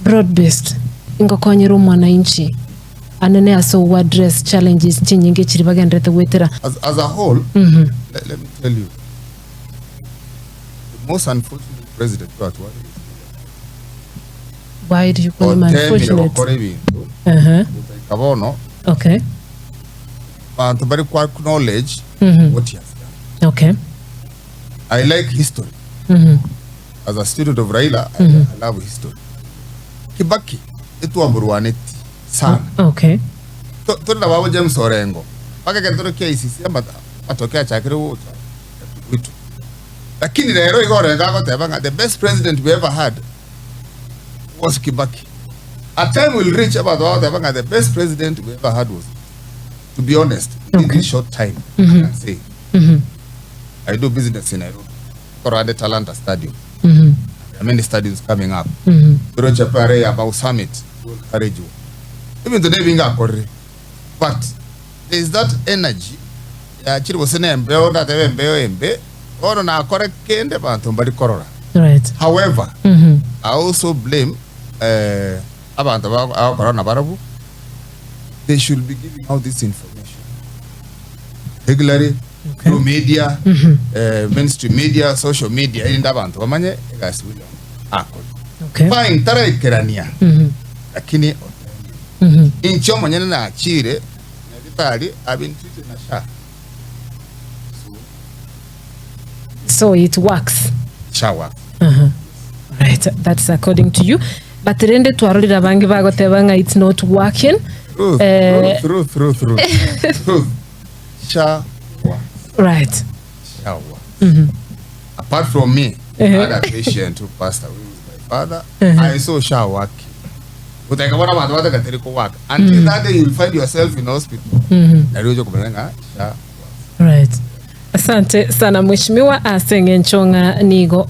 Broad based ingokonyera omwananchi anene ase ogo address challenges chinyinge chiri bagenderete goetera. As, as a whole, let, let me tell you, the most unfortunate president twatwarire is William. Why do you call him Otemire unfortunate? gokora ebinto gotaika bono banto bari ku acknowledge what he has done. I like history. As a student of Raila, I love history. Kibaki etwamorwaneti sana. Tore na babo James Orengo. Mpaka ekero tore KICC amatoke achakire gocha gatuguitwe. Lakini rero igo Orengo agoteba ng'a the best president we ever had was Kibaki. A time will reach abanto bagoteba ng'a the best president we ever had was to be honest within this short time I can say I do business in Nairobi. Korande Talanta Stadium. There are many stadiums coming up. Toroche pare ya Mau Summit will encourage you. Ebinto nebinge akorire. But there is that energy yachire gose na embeo ndatebe embeo embe bono nakore kende banto mbari korora. However, I also blame eh, abanto bagokora nabarabwo they should be giving out this information regularly through media, mainstream media, social media, erinde abanto bamanye egasi William akore. Fine, taraikerania lakini otemire. Inche omonyene nachire nyagetari I've been treated na SHA. So, So it works. SHA works. Right, that's according to you. But rende twarorire abange bagoteba ng'a it's not working. Truth, Eh. truth, truth, truth, truth. Truth. SHA works. SHA works. Apart from me, I had a patient who passed away with my father. I saw SHA working. Utaika bona bantu bataka ko work. Until that day you'll find yourself in hospital. Nari ojo kumenya ng'a SHA works. Right. Asante sana mheshimiwa ase eng'encho ng'a nigo.